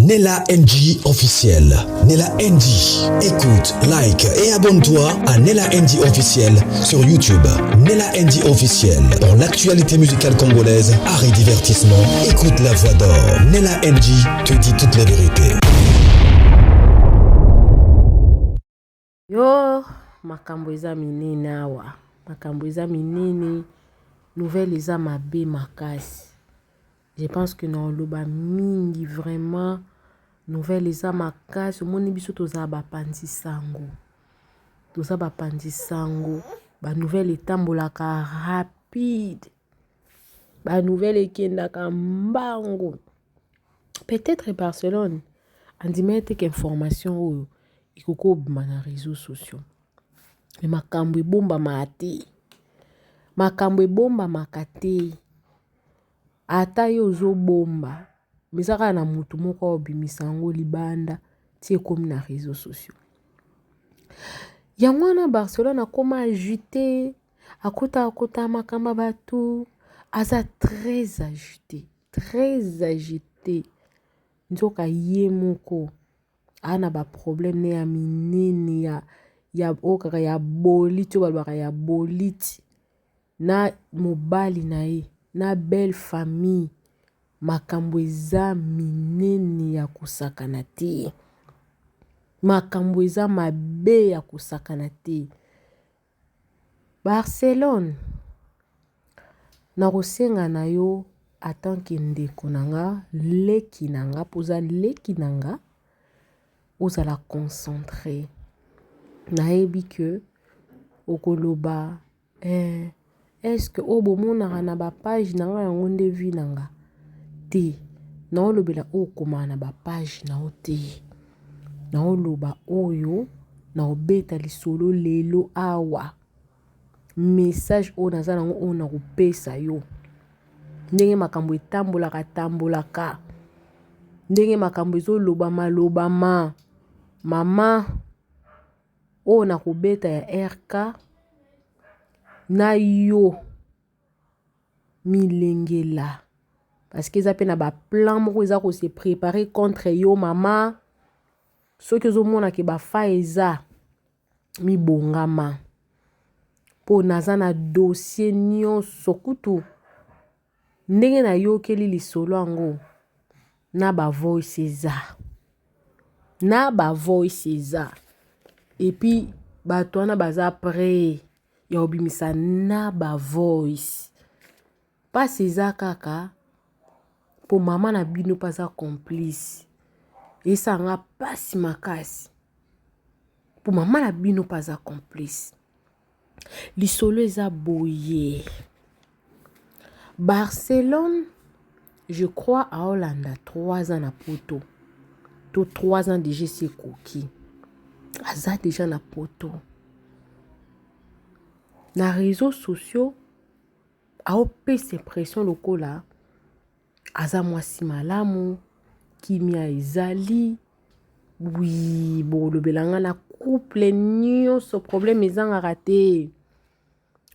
Nella NG officiel. Nella NG. Écoute, like et abonne-toi à Nella NG officiel sur YouTube. Nella NG officiel. Pour l'actualité musicale congolaise, art et divertissement, écoute la voix d'or. Nella NG te dit toute la vérité. Yo, makambo eza minene awa. Makambo eza minene. Nouvelle eza mabe makasi. Je pense que na oloba mingi vraiment. Nouvelle eza makasi. Omoni biso tozala bapanzi sango. Toza bapanzi sango. Ba nouvelle etambolaka rapide. Ba nouvelle ekendaka mbangu. Peut-être Barcelone andimaki te ke information oyo ekoki kobima na réseaux sociaux. Mais makambo ebombamaka te. Makambo ebombamaka te. Ata yo ozobomba, mais eza kaka na motu moko obimisa yango libanda ti ekomi na réseaux sociaux. Yango wana Barcelone akoma agité, akota akota makambo ya bato, aza très agité, très agité. Nzoka ye moko aa na baproblème ne ya minene ya ya oyo kaka ya boliti oyo balobaka ya boliti na mobali na ye na belle famille. Makambo eza minene ya kosakana te, makambo eza mabe ya kosakana te. Barcelone, nakosenga na yo en tant que ndeko na nga, leki na nga, mpo oza leki na nga, ozala concentré. Nayebi ke okoloba eh, est-ce que oyo bomonaka na bapage na nga yango nde vie na nga te. Naolobela oyo okomaka na bapage na yo te. Naoloba oyo naobeta lisolo lelo awa. Message oyo naza nango oyo nakopesa yo. Ndenge makambo etambolaka tambolaka. Ndenge makambo ezolobama lobama. Mama oyo nakobeta ya RK na yo milengela parce que eza mpe na baplan moko eza kose préparer contre yo mama. Soki ozomona ke bafa eza mibongama mpo naza na dossier nyonso kutu ndenge nayokeli lisolo yango na ba voice eza na ba voice eza et puis bato wana baza prêt ya kobimisa na ba voice. Mpasi eza kaka mpo mama na bino mpe aza complice. Esala nga mpasi makasi mpo mama na bino mpe aza complice. Lisolo eza boye. Barcelone, je crois aolanda 3 ans na poto to 3 ans déjà esi ekoki, aza déjà na poto. Na réseaux sociaux aopesa impression lokola aza mwasi malamu, kimia ezali. Oui, bolobela nga na couple nyonso problème ezangaka te.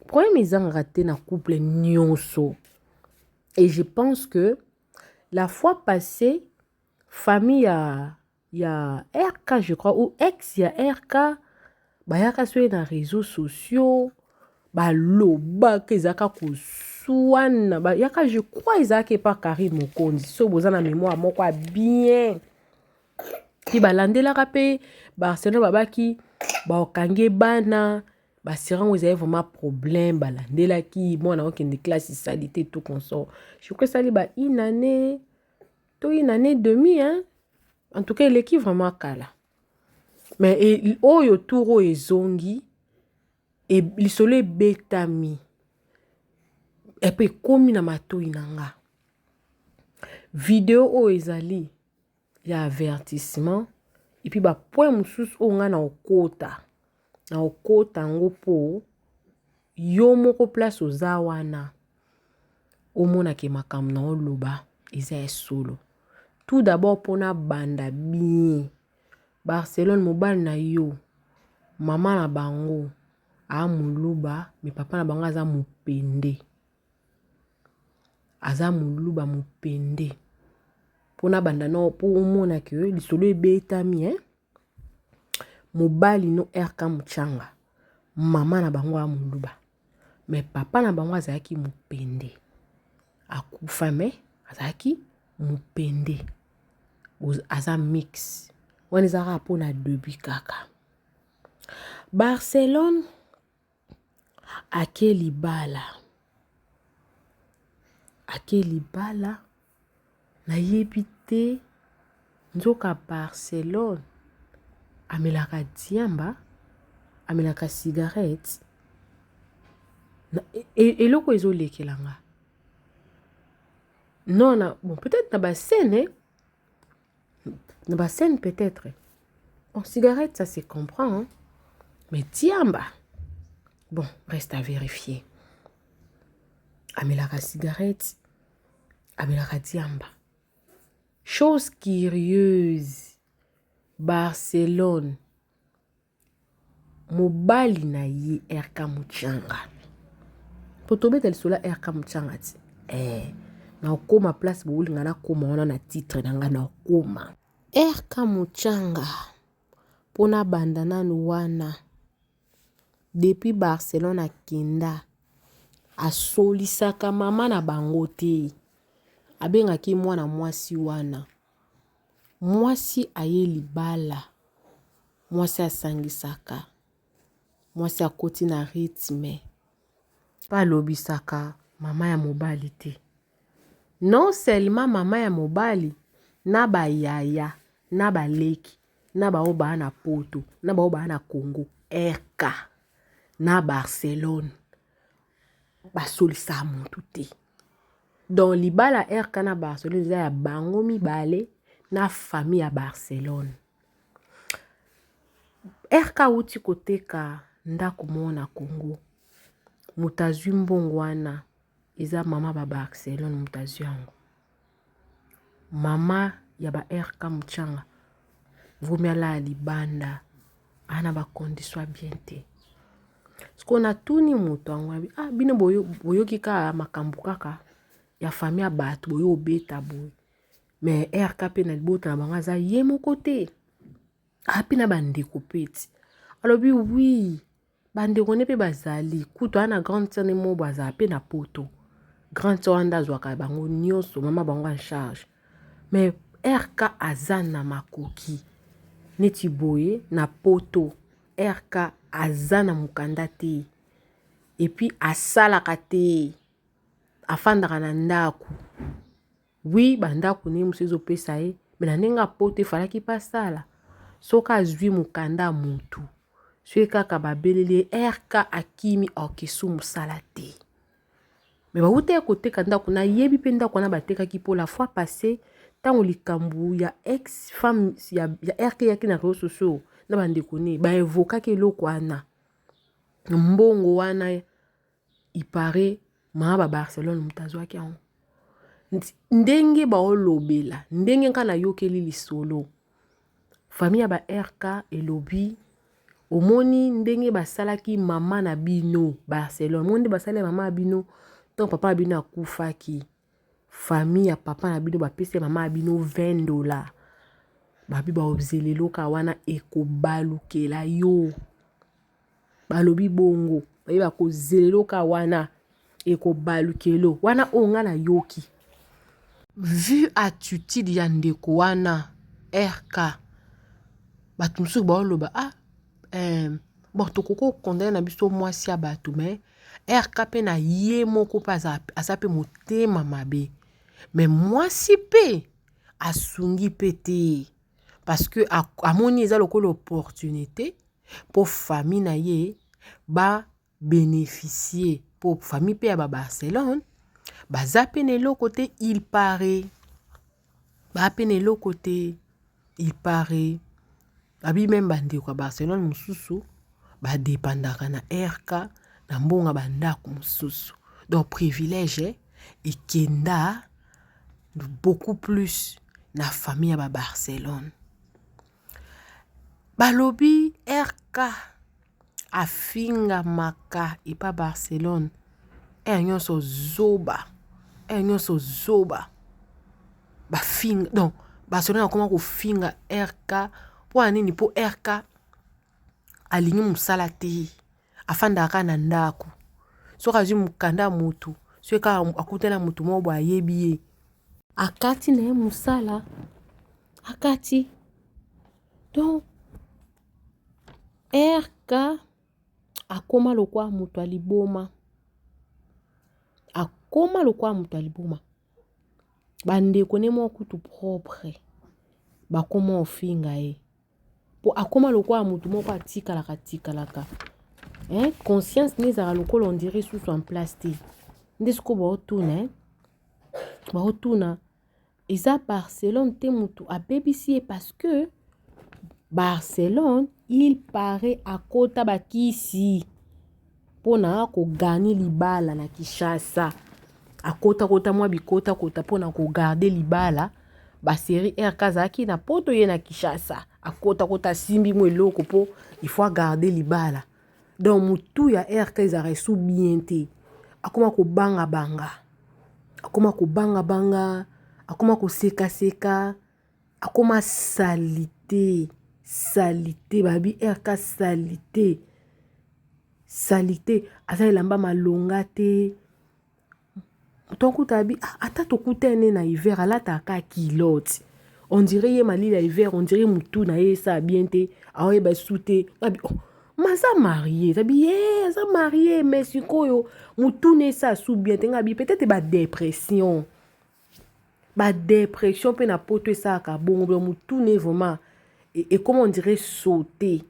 Problème ezangaka te na couple nyonso. Et je pense que la fois passée, famille ya RK, je crois, ou ex ya RK, bayaka soki na réseaux sociaux, balobaka ezalaka koswana, bayaka je crois ezalaka epa Karine Mokonzi, soki boza na mémoire moko ya bien. Mpe balandelaka mpe Barcelone babaki bakangi bana basirango ezali vraiment problème, balandelaki mwana okende classe esali te tout consort. Je crois esali ba une année to une année demi, hein? En tout cas eleki vraiment kala. Mais oyo tour oyo ezongi lisolo ebetami epe ekomi na matoi na nga. Video oyo ezali ya avertissement et puis bapoint mosusu oyo nga na okota yango mpo yo moko place oza wana omonake makambo na oloba eza ya solo. Tout d'abord mpona banda bien, Barcelone mobali na yo, mama na bango aa moluba mais papa na bango aza mopende. Aza moluba mopende. Mpo nabanda nao mpo omona ke lisolo ebetami eh? Mobali no RK Muchanga mama na bango ya moluba mais papa na bango azalaki mopende akufa mais azalaki mopende aza mix wana eza kaka mpo na debut kaka Barcelone ake libala ake libala nayebi te nzoka Barcelone amelaka diamba amelaka cigarette eloko ezolekela nga non na bon peut-être na ba scène na ba scène peut-être bon cigarette ça se comprend hein? Mais diamba bon reste à vérifier amelaka cigarette amelaka diamba chose curieuse Barcelone mobali na ye RK Muchanga po tobeta lisolo ya RK Muchanga ti eh, nakokoma place bolinga nakoma wana na titre na ngai nakokoma RK Muchanga mpo nabanda nanu wana depuis Barcelone akenda asolisaka mama na bango te abengaki mwana mwasi wana mwasi aye libala mwasi asangisaka mwasi akoti na rythme mpe alobisaka mama ya mobali te non seulement mama ya mobali na bayaya na baleki na baoyo baa na poto na baoyo baa na congo rk na barcelone basolisaka motu te donc libala rk na barcelone eza ya bango mibale na famille ya barcelone rk awuti koteka ndako moko na congo moto azwi mbongo wana eza mama ba barcelone moto azwi yango mama ya ba rk muchanga vomi alala libanda aa na bacondition ya bien te sikoyo natuni moto yango abi ah bino boyoki kaka makambo kaka ya famille ya bato boyo obeta boye mais rk mpe na libota na bango aza ye moko te api na bandeko mpe ti alobi wi bandeko ne mpe bazali kutu aa na grande sœur ne moko azala mpe na poto grande sœur wana nde azwaka bango nyonso mama bango en charge mais rk aza na makoki neti boye na poto rk aza na mokanda te epuis asalaka te afandaka na ndako wi bandako ndenge mosusu ezopesa ye me na ndenge ya poto efalaki mpe asala soki azwi mokanda ya motu soki kaka babeleli ye rk akimi okesu mosala te me bawutaki koteka ndako nayebi mpe ndako wana batekaki mpo la fois passé ntango likambo ya ex femme ya, ya rk eyaki na réseau sociaux na bandeko ne baevokaki eloko wana mbongo wana il paraît mama ba Barcelone moto azwaki yango ndenge baolobela ndenge ngai nayokeli lisolo famille ya ba rk elobi omoni ndenge basalaki mama na bino barcelone omoni nde basali mama na bino ntango papa na bino akufaki famille ya papa na bino bapesi mama na bino 20 dollar babi baozela eloka wana ekobalukela yo balobi bongo bayeba kozela eloka wana ekobalukelo wana oyo ngai nayoki vu attitude ya ndeko wana rk bato mosusu baoloba ah eh, bon tokoki kokondane na biso mwasi ya bato mais rk mpe na ye moko mpe aza mpe motema mabe mais mwasi mpe asungi mpe te parce que amoni eza lokola opportunité mpo famille na ye ba beneficie mpo famille mpe ya ba Barcelone baza mpe na eloko te il paraît ba mpe na eloko te il paraît babi meme bandeko ya Barcelone mosusu badepandaka na RK na mbongo ya bandako mosusu donc privilège ekenda beaucoup plus na famille ya ba Barcelone Balobi RK afingamaka epa Barcelone heure nyonso zoba heure nyonso zoba. Bafinga, donc Barcelone akoma kofinga RK mpo ya nini? Mpo RK alingi mosala te, afandaka kaka na ndako. Soki azwi mokanda ya motu, soki kaka akutani na motu moko boye ayebi ye, akati na ye mosala, akati. Donc RK akoma lokwa moto ya liboma, akoma lokwa moto ya liboma. Bandeko ne moko kutu propre bakoma ofinga ye mpo akoma lokola motu moko atikalaka tikalaka, hein? Conscience ne ezalaka lokola on dirait susu en place te. Nde sikoyo baotuna, hein? Baotuna eza Barcelone te motu abebisi ye, parce que Barcelone, il paraît, akota bakisi mpona kogagner libala na Kinshasa. Akotakota mwa bikotakota mpona kogarder libala. Basérie RK azalaki na Poto, ye na Kinshasa, akotakota, asimbi mwa eloko mpo il faut agarder libala. Donc motu ya RK ezalaka esu bien te, akoma kobangabanga, akoma kobangabanga, akoma kosekaseka, akoma saleté, saleté. Babi RK saleté, saleté, aza elamba malonga te. Moto akuta abi, ah, ata tokutani na hiver, alataka culotte, on dirait ye malili ya hiver, on dirait motu na ye esala bien te, aoyeba esu te. Abi, oh, maza marié, abi ye aza marié, mais sikoyo motu na esala su bien te. Nga abi peut-être badépression, badépression mpe na Poto esalaka bongo. Bilo motu ne vraiment ekoma on dirait sauté,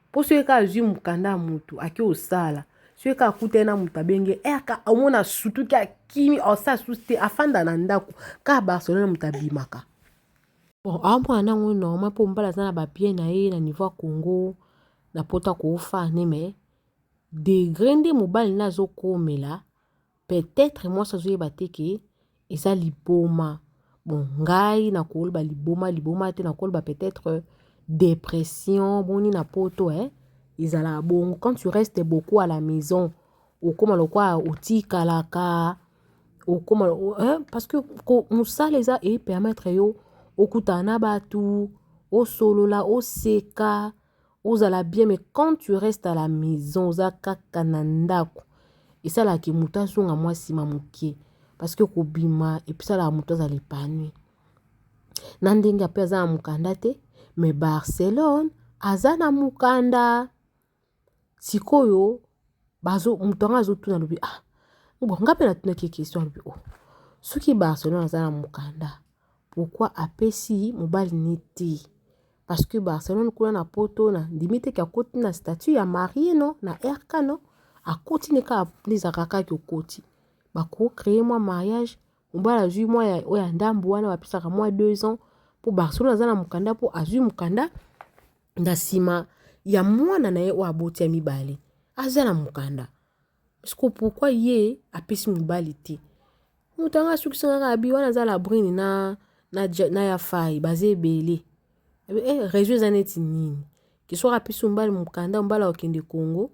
mpo soki kaka azwi mokanda ya motu, ake osala, soki kaka akutani na moto abenge RK, omona sutuki, akimi, osala susu te, afanda na ndako kaka. Barcelone moto abimaka, bon, aomona nango normal mpo mobali aza na babien na ye na niveau ya Congo, na Poto akofane. Mais degré nde mobali nde azokomela, peut-être mwasi azoyeba te ke eza liboma. Bon, ngai nakoloba liboma, liboma te, nakoloba peut-être dépression. Boni na Poto, eh? Ezalaka bongo, quand tu restes beaucoup à la maison, okóma lokwa otikalaka, okóma, hein? Parce que mosala eza epermettre yo okutana na bato, osolola, oseka, ozala bien. Mais quand tu restes à la maison, oza kaka na ndako, esalaka moto azonga mwa nsima moke, parce que kobima esalaka moto azala épanoui. Na ndenge ape aza na mokanda te, mais Barcelone aza na mokanda. Sikoyo moto yango azotuna, alobi, ah bon, nga mpe natunaki question, alobi, oh, soki Barcelone aza na mokanda, pourquoi apesi mobali ne te? Parce que Barcelone kuna na Poto, na ndimi te ke akoti na statut ya marié no na RK. No, akoti ne kaka nde ezalaka kaka okoti, bakocréer mwa mariage, mobali azwi mwa oyo ya ndambu wana bapesaka mwa 2 ans, mpo Barcelone aza na mokanda, mpo azwi mokanda na nsima ya mwana na ye oyo aboti ya mibale, aza na mokanda. Parce pourquoi ye apesi mobali te? Moto yango asukisanga kaka, abi wana aza Labrine na ya fai, baza ebele. Eh, réseau eza neti nini ke soki apesi mobali mokanda, mobali akokende Congo,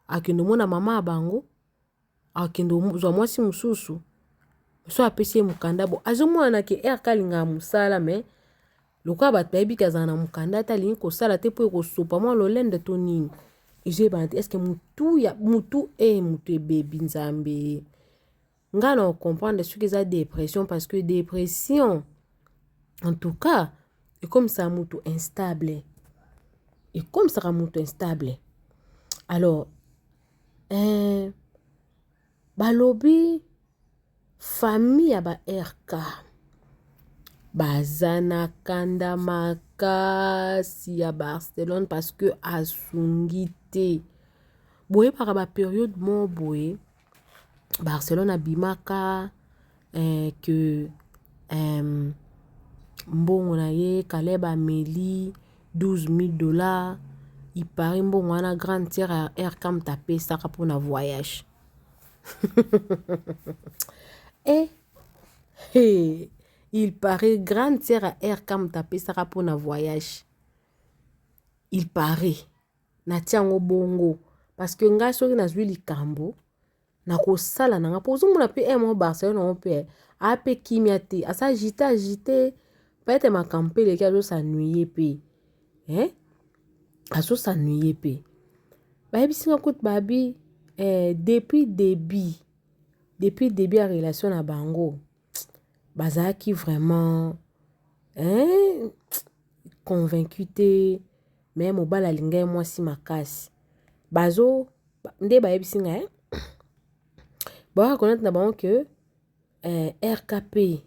akende omona mama ya bango, akende zwa mwasi mosusu. So apesi ye mokanda, bo azomona ke RK alingaka mosala, mais lokola bato bayebi ke azala na mokanda te, alingi kosala te mpo ekosopa mwa lolende to nini, ezoyebana te. Est-ce mutu ya mutu e mutu ebebi? Nzambe, ngai na comprendre soki eza dépression, parce que dépression en tout cas ekomisaka mutu instable, ekomisaka mutu instable. Alors balobi famille ya ba RK baza na kanda makasi ya Barcelone, parce que asungi te. Boyebaka bapériode moko boye, Barcelone abimaka ke mbongo na ye Caleb ameli 12 000 $. Ipare mbongo wana, grande sœur ya RK moto apesaka mpona voyage. Eh, hey, il paraît grande sœur ya RK moto apesaka mpona voyage, il paraît. Natia yango bongo parce que ngai soki nazwi likambo Nakosala na nga mpo ozomona mpe eh, mwa Barcelone yango mpe eh, aa mpe kimia te, aza agite agite, peut-être makambo mpe eleki azosanuye mpe eh? Azosanuye mpe. Bayebisi nga kutu babi eh, depuis début depuis début ya relation na bango bazalaki vraiment eh, convaincu te, mais mobali alinga ye mwasi makasi. Bazo nde bayebisi nga eh? Ba reconnaître na bango que eh, RKP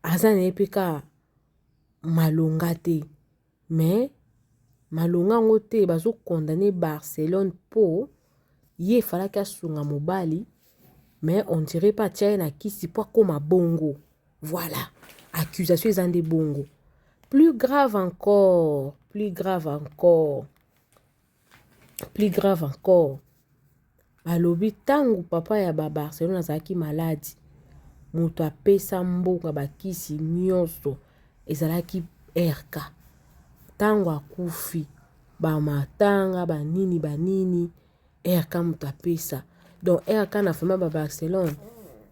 aza na ye mpe ka malonga te, mais malonga yango te bazo condamner Barcelone mpo ye efalaki asunga mobali, mais on dirait pas atia ye na kisi mpo akóma bongo. Voilà, accusation eza nde bongo. Plus grave encore, plus grave encore, plus grave encore, balobi ntango papa ya ba Barcelone azalaki maladi, moto apesa mboka bakisi nyonso ezalaki RK. Ntango akufi, bamatanga banini banini, RK moto apesa. Donc RK na famille ba Barcelone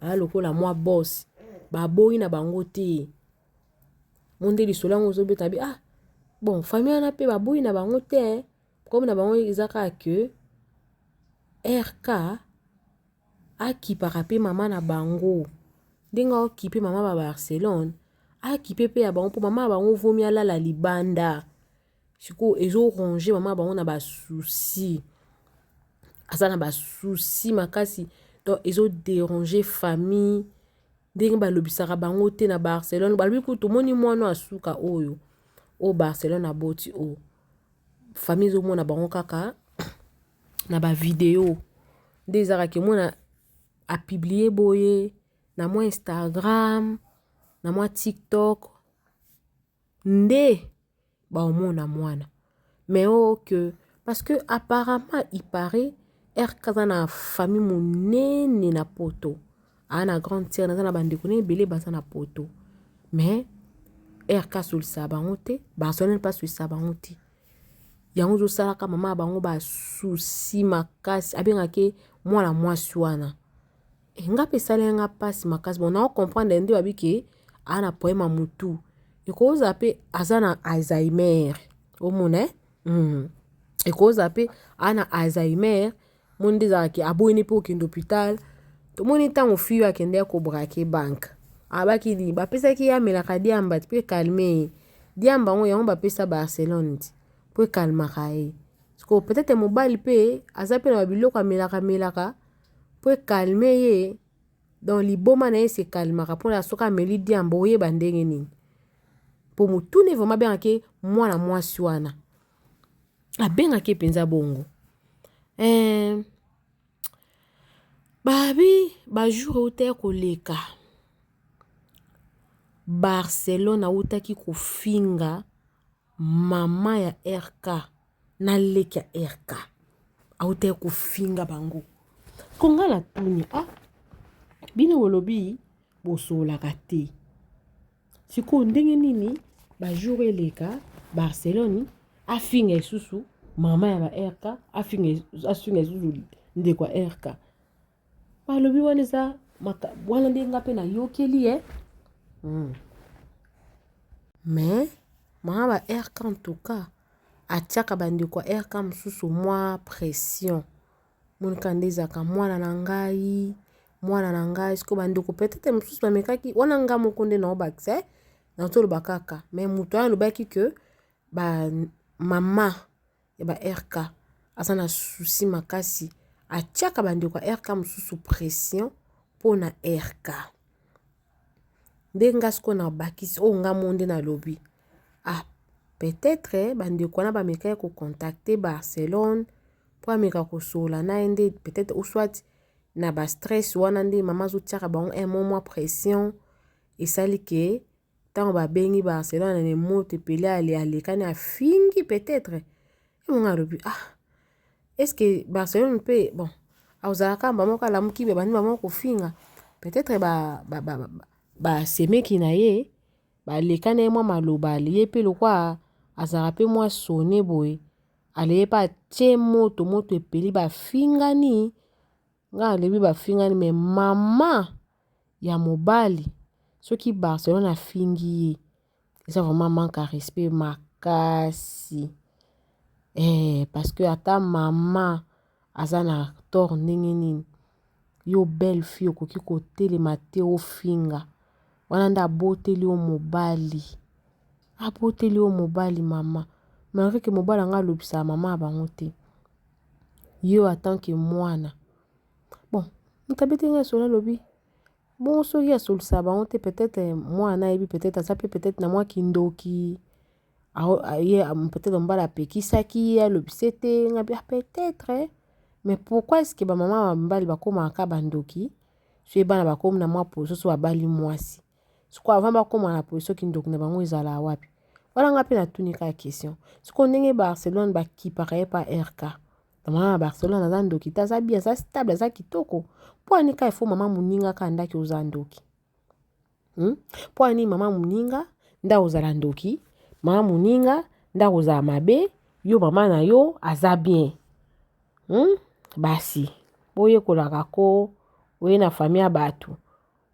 aya lokola mwa boss, baboyi na bango te. Mo nde lisolo yango ozobeta bi ah bon, famille wana mpe baboyi na bango te, comme na bango eza kaka que RK akipaka mpe mama na bango ndenge aokipe mama ba Barcelone, akipe mpe ya bango mpo mama ya bango vomi alala libanda. Sikoyo ezoronge mama ya bango na basusi, aza na basusi makasi, donc ezoderange famille ndenge balobisaka bango te na Barcelone. Balobi kutu tomoni mwana asuka oyo oyo Barcelone aboti oyo, famille ezomona bango kaka na bavideo nde ezalaka kemona apublie boye na mwa Instagram na mwa TikTok nde baomona mwana. Mais oh que parce que apparemment il paraît RK aza na famille monene na poto, aa na grande sœur naza na bandeko na ebele baza na poto, mais RK asolisaka bango te, Barcelone mpe asolisaka bango te. Yango ezosalaka mama ya bango basusi makasi, abengaki mwana mwasi wana. E, nga mpe esalaki nga mpasi makasi. Bon, nao comprendre nde babi ke aa na problème ya mutu, ekozala mpe aza na Alzheimer, omona eh? Ekozala mpe aa na Alzheimer, moni nde ezalaka aboyini mpe okende hôpital. Tomoni ntango fille oyo akende ya kobraquer banque, abaki nini, bapesaki ye amelaka diamba ti mpo ekalme ye. Diamba yango yango bapesa Barcelone ti mpo ekalmaka ye. Sikoyo peut-être mobali mpe aza mpe na babiloko amelaka melaka mpo ekalme ye, donc liboma na ye esekalmaka mpona soki ameli diamba oyeba ndenge nini. Mpo motuni vraiment abengaki mwana mwasi wana, abengaki mpenza bongo. Eh, babi bajour eutaki koleka, Barcelone autaki kofinga mama ya RK na leki ya RK, autaki kofinga bango. Konga na tuni ah, bino bolobi bosololaka te, sikoyo ndenge nini bajour eleka Barcelone afinga lisusu mama ya ba RK, afinga lisusu ndeko ya RK? Balobi wana eza wana nde nga mpe nayokeli ye. Mais mama ba RK en tout cas atiaka bandeko ya RK mosusu mwa pression, monika nde ezalaka mwana na ngai, mwana na ngai. Sikoyo bandeko peut-être mosusu bamekaki wana, nga moko nde naobakisa nazoloba kaka, mais moto wana alobaki ke ba mama ya ba RK aza na susi makasi, atiaka bandeko ya RK mosusu pression mpona RK. Nde nga sikoyo nabakisi oyo nga mo nde nalobi ah, peut-être bandeko wana bamekaki kocontacte Barcelone mpo ameka kosolola na ye, nde peut-être ou soit na ba stress wana nde mama azotiaka bango un mot mwa pression, esali ke ntango babengi Barcelone na moto epele alekani afingi peut-être. Emonga alobi ah, est-ce que Barcelone mpe bon azalaka mba moko alamuki bandi bango kofinga, peut-être basemeki na ye balekani ye mwa maloba, ye mpe lokwa azalaka mpe mwa sone boye. Aleye pe atie moto, moto epeli bafingani. Nga nalobi bafingani mais mama ya mobali soki Barcelone afingi ye eza vraiment manque ya respect makasi eh, parce que ata mama aza na tort ndenge nini yo belle fille okoki kotelema te ofinga wana nde aboteli yo mobali aboteli yo mobali mama malgre ke mobali yango alobisaka mama ya bango te yo en tant que mwana bon moto abeti ngai solo alobi bongo soki asolisaka bango te peut-être mwana ayebi peut-être aza mpe peut-être na mwa kindoki ye peut-être mobali apekisaki ye alobise te ngai ah, peut-être mais pourquoi est-ce que bamama ya mibali bakomaka kaka bandoki soki bana bakomi na mwa position so babali mwasi sikoyo avant bakóma na position kindoki na bango ezala wapi wana nga mpe natuni kaka question sikoyo ndenge barcelone bakipaka ye pa rk mama ya barcelone aza ndoki te aza bien aza stable aza kitoko mpo ani kaka ifo mama moninga kaka ndaki oza ndoki hmm? Mpo ani mama moninga nde akozala ndoki, mama moninga nde akozala mabe, yo mama na yo aza bien hmm? Basi boyekolaka ko oye na famille ya bato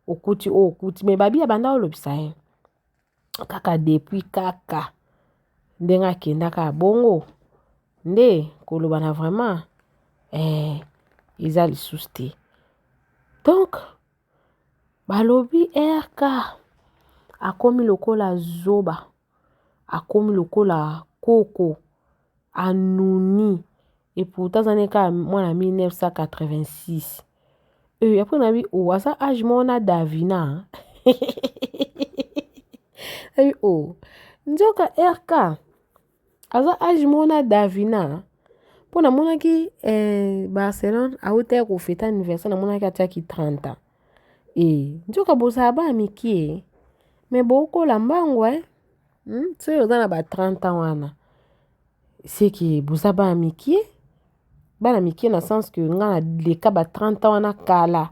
okuti oyo okuti me babi abanda olobisa ye kaka depuis kaka ndenge akendaka bongo nde koloba na vraiment eh, eza lisusu te donc Balobi RK akomi lokola zoba, akomi lokola koko, anuni et pourtant aza ne kaka mwana 1986. Euh, après nabi oh aza age moko na Davina. Nabi oh nzoka RK aza age moko na Davina mpo namonaki eh, Barcelone awutaki kofeta anniversaire namonaki atiaki 30 ans e nzoka bozala bana mikie me bokola mbangu eh? hmm? Soki oza na ba 30 ans wana seke boza bana mikie bana mikie na sens que nga naleka ba 30 ans wana kala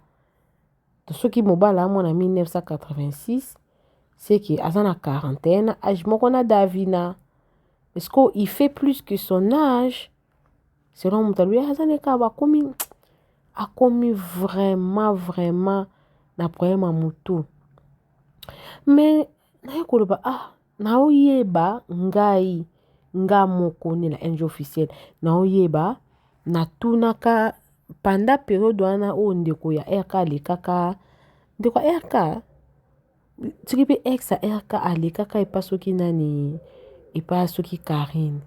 soki mobali amwana 1986 c'est que aza na 41 âge moko na Davina est-ce qu'il fait plus que son âge selon moto alobi aza ne kaka bakomi akomi vraiment vraiment na problème ya motu mais naye koloba ah naoyeba ngai nga moko nde na ng officiel naoyeba natunaka pendant periode wana oyo ndeko ya rk alekaka ndeko ya rk soki mpe ex ya rk alekaka epa soki nani epa soki karine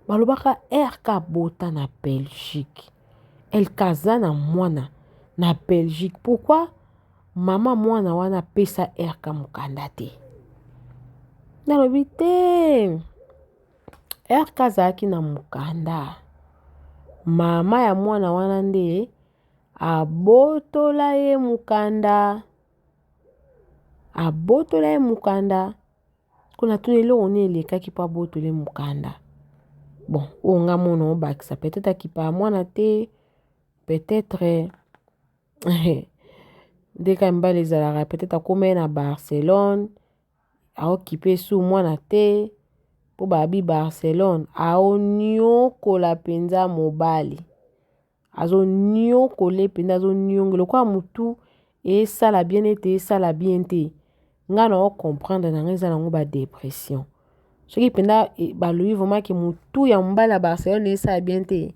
balobaka rk abota na belgique elka aza na mwana na belgique pourquoi mama mwana wana apesa rk mokanda te nalobi te rk azalaki na mokanda mama ya mwana wana nde abotola ye mokanda abotola ye mokanda kuna tuna eloko nini elekaki mpo abotola ye mokanda bon oyo nga mona obakisa peut-être akipaka mwana te peut-être nde kaka mibali ezalaka peut-être akoma ye na Barcelone aokipe su mwana te mpo babi Barcelone aoniokola mpenza mobali azoniokola ye mpenza azonionga lokola motu esala bien ete esala bien te ngai na ocomprendre na ngai eza nango ba depression soki mpenza balobi vraiment ke motu ya mobali ya Barcelone esala bien te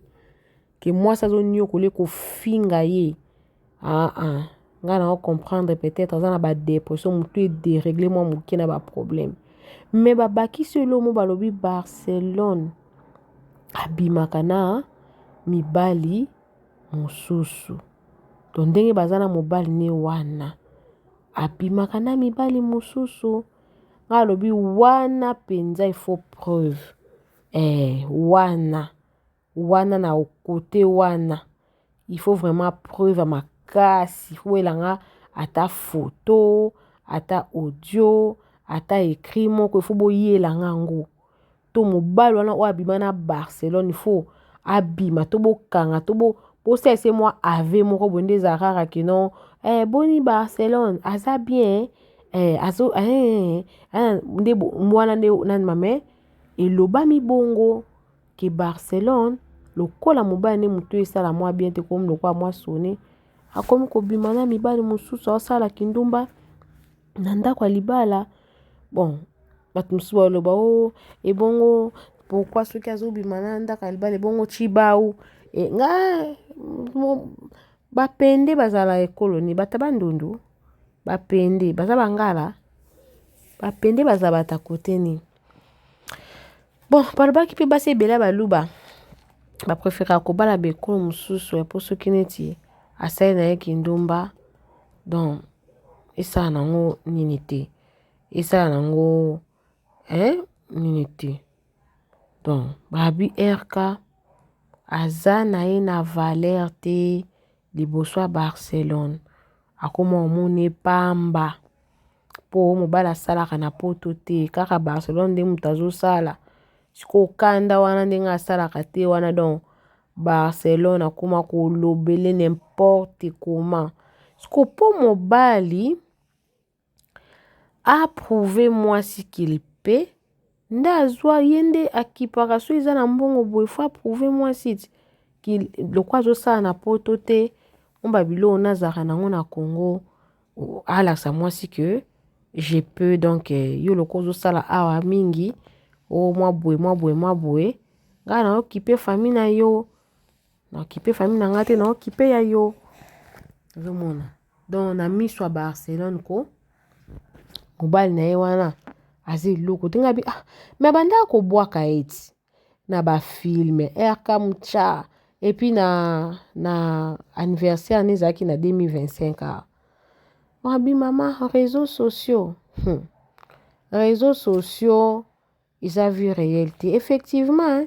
ke mwasi azoniokola ye kofinga ye aa ah, ah. ngai na comprendre peut-être aza na badepression motu ederegle mwa moke na baproblème me babakisi eloko mo balobi barcelone abimaka na mibali mosusu to ndenge baza na mobali ne wana abimaka na mibali mosusu ngai alobi wana mpenza il faut preuve eh, wana wana na kote wana il faut vraiment preuve ya makasi faut elanga ata photo ata audio ata écrit moko il faut boyelanga yango to mobali wana oyo abima na barcelone il faut abima to bokanga to bosalisa mwa ave moko boye nde ezala kaka ke non eh, boni barcelone aza bien eh, azo eh, eh, nde wana nde nani mame elobami bongo. Ke Barcelone lokola mobali nde motu esala mwa bien te komi lokola mwa soni akomi kobima na mibali mosusu aosala kindumba na ndako ya libala bon bato mosusu baloba o oh, ebongo pourquoi soki azobima na ndako ya libala ebongo chibau e, nga bapende bazala ekolo ni bato bandundu bapende baza bangala bapende baza bata kote nini Bon, balobaki mpe basi ebele ya baluba bapreferaka kobala baekolo mosusu mpo soki neti asali na ye kindumba donc esala nango nini te esala nango eh, nini te donc babi rk aza na ye na valeur te liboso ya barcelone akoma omoni pamba po mobali asalaka na poto te kaka barcelone nde moto azosala sikoyo kanda wana ndenge asalaka te wana donc barcelone akoma kolobele n'importe comment sikoyo mpo mobali aprouve mwasi qu'il peut nde azwa ye nde akipaka so eza na mbongo boye fo aprouve mwasi ti lokola azosala na poto te mwa babiloko nazalaka nango na congo alakisa mwasi que je peux donc eh, yo lokola ozosala awa mingi o oh, mwa boye mwa boye mwa boye ngai naokipe famille na yo naokipe famille na ngai te naokipe ya yo ozomona donc na miso ya barcelone ko mobali na ye wana aza eloko te ngai bi ah me abandaka kobwaka ye ti na ba film RK Mutcha et puis na na anniversaire ne ezalaki na 2025 awa wabi mama réseaux sociaux hmm. réseaux sociaux eza vie réelle te effectivement hein?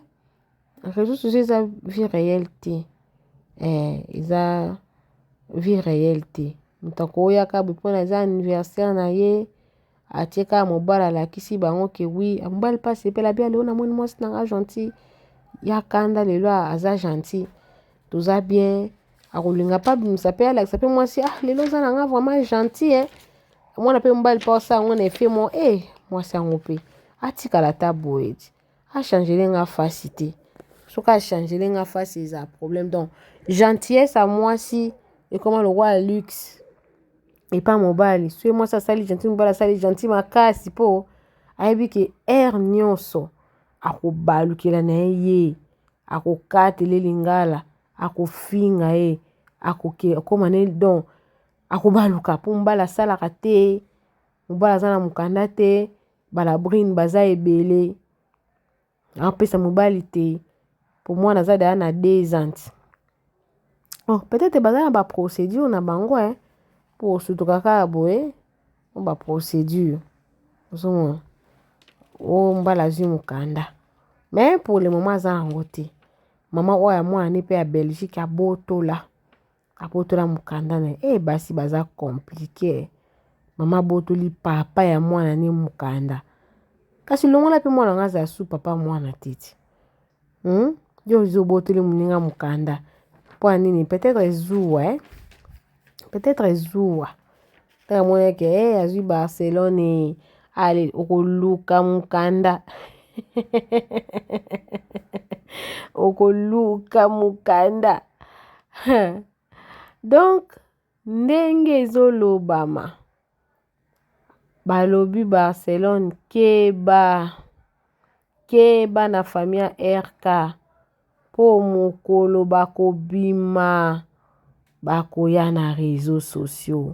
réseaux sociaux eza vie réelle te eh, eza vie réelle te moto akoyaka boye mpona eza anniversaire na ye atie kaka mobali alakisi bango ke wi mobali mpe asepela bia lelo namoni mwasi na nga gentil ya kanda lelo aza gentil toza bien akolinga mpe abimisa mpe alakisa mpe mwasi ah lelo oza na nga vraiment gentil eh mwana mpe mobali mpe osala yango na efe mo e eh, mwasi yango mpe atikala ata boye ti achangele nga fasi te soki achangele nga fasi eza problème donc gentillesse ya mwasi ekoma lokola luxe epa mobali soki mwasi asali gentil mobali asali gentil makasi mpo ayebi ke heure nyonso akobalukela na ye ye akokatele lingala akofinga ye akokoma ne donc akobaluka mpo mobali asalaka te mobali aza na mokanda te balabrine baza ebele apesa mobali te po mwana aza deja na 2 ans oh, peut-être baza na baprocédure na bango eh, po osutuka kaka boye o baprocédure ozomona o mbala azwi mokanda mais pour le moment aza yango te mama oyo ya mwana ne mpe ya belgique abotola abotola mokanda na ye eh, basi baza komplike mama abotoli papa ya mwana ne mokanda kasi longola mpe mwana nga azala su papa mwana te ti hmm? yo ozi obotoli moninga mokanda mpo ya nini peut-être zuwa eh? peut-être zuwa ntango amonaki eh, azwi barcelone ale okoluka mokanda okoluka mokanda donc ndenge ezolobama balobi barcelone keba keba na famille ya rk mpo mokolo bakobima bakoya na réseaux sociaux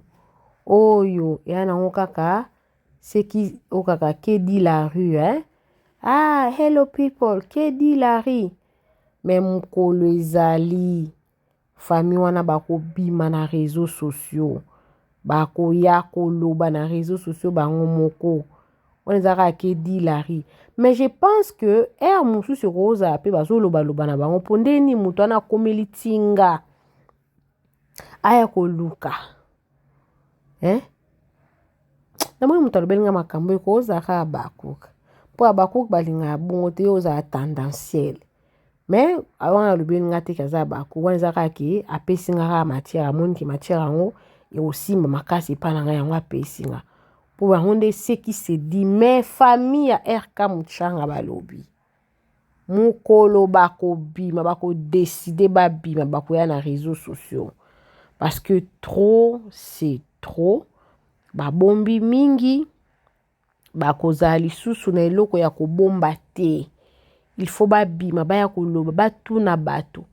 oyo eya nango kaka seki oyo kaka que dit la rue hein? ah hello people que dit la rue me mokolo ezali famille wana bakobima na réseaux sociaux bakoya koloba na réseaux sociaux bango moko wana eza kaka que dit la rue mais je pense que heure mosusu ekozala mpe bazolobaloba na bango mpo nde nini moto wana akomeli tinga aya koluka eh? namoni moto alobeli nga makambo ekozala kaka Habacuc mpo Habacuc balingaka bongo te yo ozala tendanciel mais wana alobeli nga te ke aza Habacuc wana eza kaka ke apesi nga kaka matière amoni ke matière yango ekosimba makasi epai na ngai yango apesi nga mpo yango nde ce qui se dit mais famille ya rk muchanga balobi. Mokolo bakobima, bakodeside babima, bakoya na réseaux sociaux. Parce que trop, c'est trop. Babombi mingi, bakozala lisusu na eloko ya kobomba te. Il faut babima, baya koloba, batuna bato.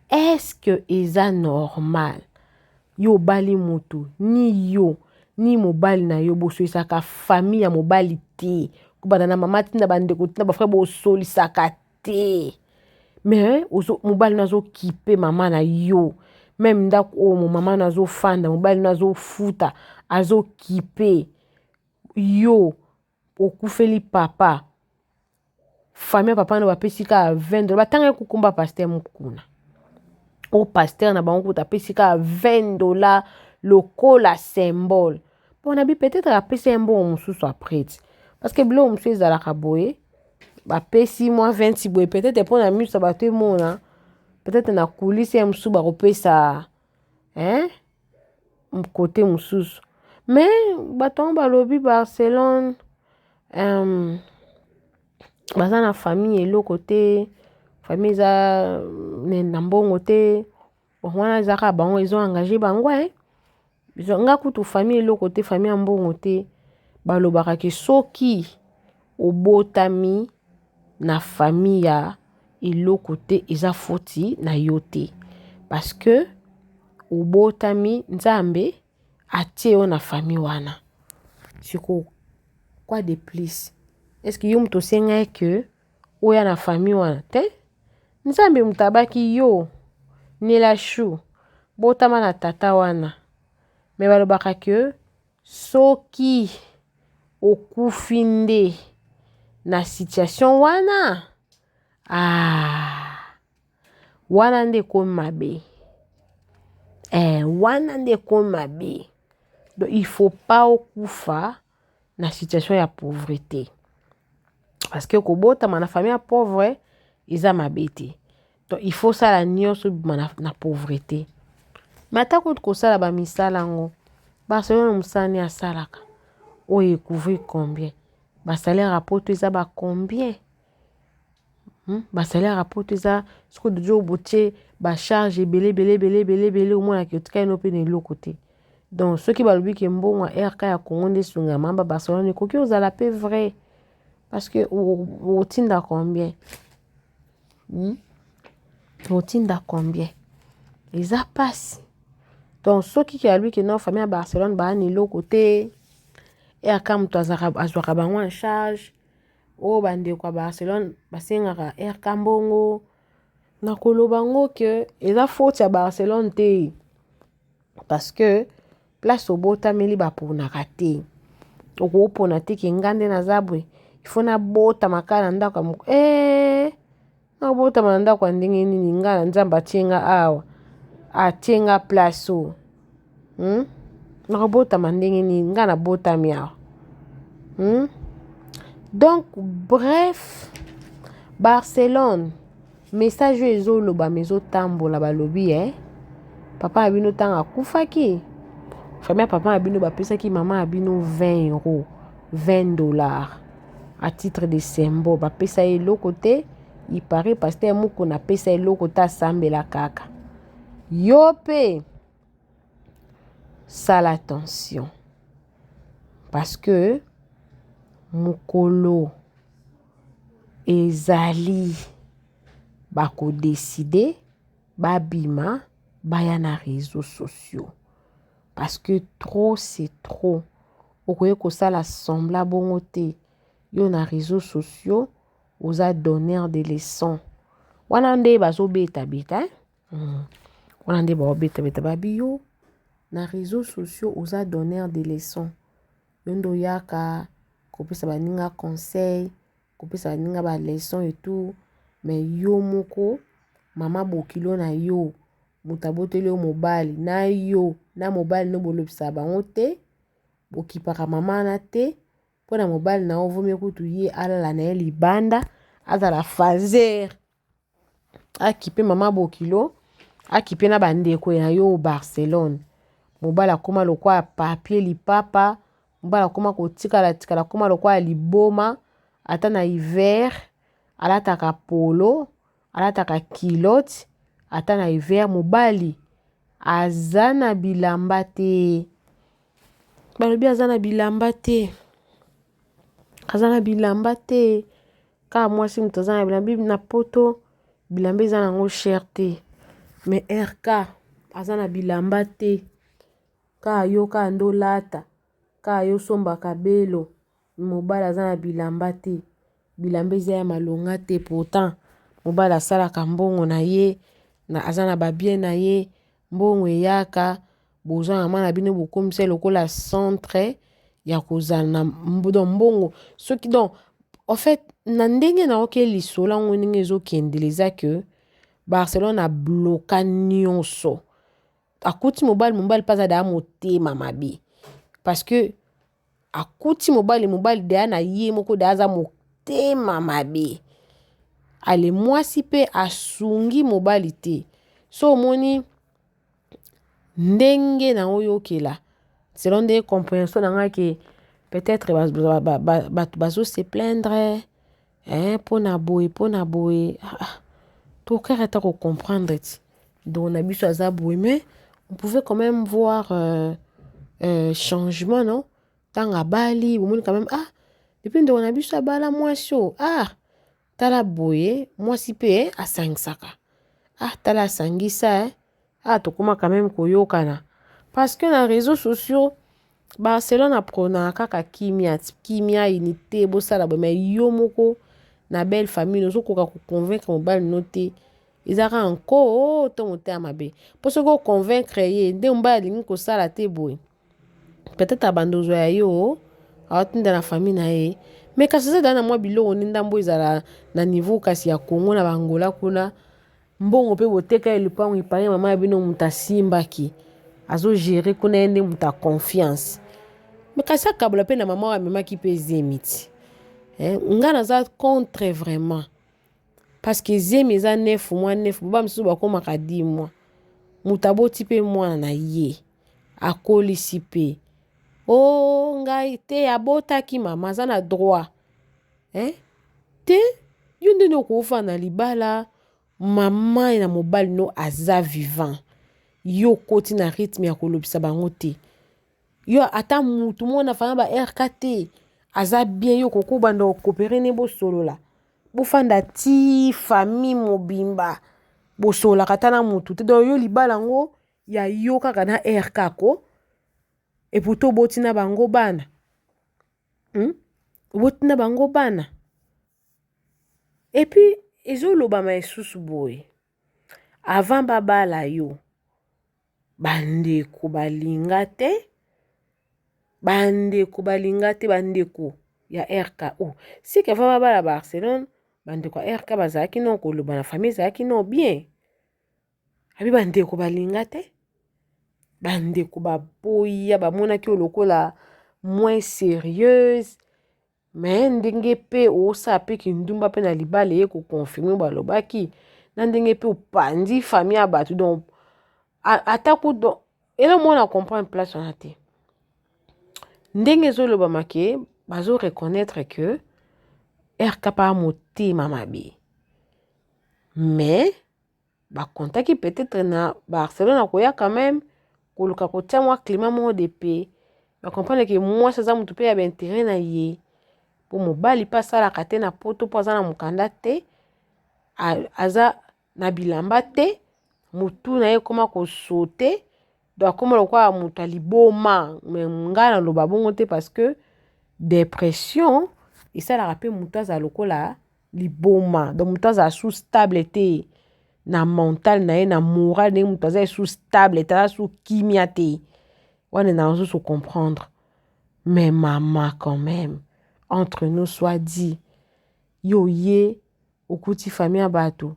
Est-ce que eza normal? Yo obali moto, ni yo, ni mobali na yo, bosolisaka famille ya mobali te. Kobanda na mama tina bandeko tina bafrère, bosolisaka te. Mais mobali na azokipe mama na yo. Même ndako oyo mama na azofanda, mobali na azofuta, azokipe yo. Okufeli papa, famille ya papa na bapesi kaka 20 dollars. Batangaki kokomba pasteur Mukuna, o pasteur na bango kuta apesi kaka 20 $ lokola symbole. Mpo na bi peut-être apesi ye mbongo mosusu après ti, parce que biloko mosusu ezalaka boye, bapesi mwa 20 boye, peut-être mpo na miso ya bato emona, peut-être na coulisse ye mosusu bakopesa, hein, kote mosusu. Mais bato yango balobi Barcelone baza na famille eloko te, famille eza na mbongo te. Bon, wana eza kaka bango, ezo engage bango, eh. Nga kutu famille eloko te, famille ya mbongo te. Balobaka ke soki obotami na famille ya eloko te, eza foti na yo te, parce que obotami, Nzambe atie yo na famille wana. Siko quoi de plus? Est ce que yo moto osengai ke oya na famille wana te? Nzambe moto abaki yo, Nela Chou, botama na tata wana. Me balobaka ke soki okufi nde na situation wana, ah, wana nde ekomi mabe, eh, wana nde ekomi mabe. Donc il faut pas okufa na situation ya pauvreté, parce que kobotama na famille ya pauvre eza mabe te. Donc il faut sala nyonso obima na pauvreté. Mais ata kutu kosala bamisala yango, Barcelone mosala nini asalaka oyo ecouvrir combien? Basalaire ya poto eza ba combien? Basalaire ya poto eza soki odojo botie bacharge ebele ebele ebele ebele ebele, omonaka otikali no mpe na eloko te. Donc soki balobi ke mbongo ya RK ya Congo nde esunga mamba Barcelone, ekoki ozala mpe vrai, parce que otinda combien? Otinda combien? Eza mpasi. Donc soki ke alobi ke non, famille ya Barcelone baa na eloko te, RK moto azwaka bango en charge, oyo bandeko ya Barcelone basengaka RK mbongo, na koloba ngo ke eza faute ya Barcelone te, parce que place obotameli baponaka te. Okopona te ke nga nde naza boye, ifo nabotama kaka na ndako ya moko. Eh, nabotama na ndako ya ndenge nini? Nga na Nzambe atie nga awa, atie nga place oyo, Nakobotama ndenge nini? Nga nabotami awa, Donc bref, Barcelone, message oyo ezolobama, ezotambola, balobi eh, papa na bino ntango akufaki, famille ya papa na bino bapesaki mama na bino 20 euro, 20 $ à titre de symbole. Bapesa ye eloko te. Il paraît pasteur Mukuna apesa eloko te, asambela kaka. Yo mpe sala attention, parce que mokolo ezali bakodeside babima, baya na réseaux sociaux, parce que trop c'est trop. Okoki kosala semblant bongo te. Yo na réseaux sociaux oza donneur de leçon. Wana nde bazobetabeta, eh? Wana nde baobetabeta, babi yo na réseaux sociaux oza donneur de leçon, yo nde oyaka kopesa baninga conseil, kopesa baninga baleçon et tout. Mais yo moko, mama bokilo na yo, moto aboteli yo, mobali na yo na mobali no bolobisaka bango te, bokipaka mama wana te. Mpo na mobali na yo vomi kutu ye alala na ye libanda, azala fazer, akipe mama bokilo, akipe na bandeko na yo. Barcelone, mobali akóma lokola papier lipapa, mobali akóma kotikala tikala, akóma lokola liboma, ata na hiver. Alataka polo, alataka culotte ata na hiver. Mobali aza na bilamba te, balobi aza na bilamba te, aza na bilamba te. Kaka mwasi moto aza na bilamba. Na poto bilamba eza nango cher te, mais RK aza na bilamba te. Kaka yo kaka nde olata, kaka yo osombaka belo. Mobali aza na bilamba te, bilamba eza ya malonga te. Pourtant mobali asalaka mbongo na ye, aza na ba bien na ye, mbongo eyaka. Bozwa mama na bino bokomisa lokola centre ya kozala na donc mbongo. Soki donc en fait na ndenge nayoki lisolo yango ndenge ezokendela, eza que Barcelone abloka nyonso. Akuti mobali, mobali mpe aza deya motema mabe, parce que akuti mobali, mobali deya na ye moko deya aza motema mabe. Ale mwasi mpe asungi mobali te. So omoni ndenge na oyokela, selon nde compréhension na ngai, ke peut-être bato bazo se plaindre mpona boye, mpona boye. Ah, tokaka ata kocomprendre ti donc na biso aza boye, mais on pouvait quand même voir changement, non? Ntango abali, bomoni quand même, ah, depuis ndeko na biso abala mwasi oyo, ah, tala boye, mwasi mpe asangisaka, ah, tala asangisa, eh. Ah, tokóma quand même koyokana, parce que na réseaux sociaux Barcelone aprônaka kaka kimia, kimia, unité, bosala boye. Mais yo moko na belle famille ozokoka koconvaincre mobali no te. Eza kaka nko to motema mabe, mpo soki oconvaincre ye nde mobali alingi kosala te boye, peut-être abanda ozwa ya yo, aotinda na famille na ye. Mais kasi eza na mwa biloko nde ndambo ezala na niveau kasi ya Kongo na Bangola kuna. Mbongo mpe boteka ye lupango epai mama ya bino, moto asimbaki azogérer kuna, ye nde moto ya confiance. Mais kasi akabola mpe na mama oyo amemaki mpe zemi ti. Nga naza contre vraiment, parce que zemi eza 9 mois, 9 ba mosusu bakomaka 10 mois. Moto aboti mpe mwana na ye, akolisi mpe o oh, ngai te abotaki, mama aza na droit, eh? Te, yo ndenge okofanda na libala, mama na mobali no aza vivant, yo okoti na rythme ya kolobisa bango te. Yo ata mutu mwana fana ba RK te, aza bien, yo koko banda okopere ne, bosolola, bofanda ti famille mobimba, bosololaka ata na mutu te. Donc yo libala yango ya yo kaka na RK ko, et pourtant oboti na bango bana, Oboti na bango bana. Et puis ezolobama lisusu boye, avant babala yo, bandeko balinga te, bandeko balinga te, bandeko ya RKO. Sike avant babala Barcelone, bandeko ya RK bazalaki no koloba na famille, ezalaki no bien. Abi bandeko balinga te, bandeko baboya, bamonaki oyo lokola moins sérieuse. Mais ndenge mpe osala mpe kindumba mpe na libala, eye koconfirmer balobaki na ndenge mpe opandi famille ya bato. Donc ata ku donc elo mwana comprendre place wana te. Ndenge ezolobama ke bazo reconnaître que RK pa motema mabe, mais bakontaki peut-être na Barcelone akoya quand même koluka kotia mwa climat moko de paix. Bacomprendre ke mwasi aza motu mpe ya baintérêt na ye, mpo mobali mpe asalaka te na poto, mpo aza na mokanda te, aza na bilamba te, motu na ye ekóma kosote. Donc akóma lokola moto ya liboma. Mais ngai naloba bongo te, parce que dépression esalaka mpe motu azala lokola liboma. Donc moto azala sous stable te na mental na ye, na moral, ndenge moto aza sous stable te, aza sous kimia te wana, na mosusu comprendre. Mais mama, quand même, entre nous soit dit, yo ye okuti famille ya bato,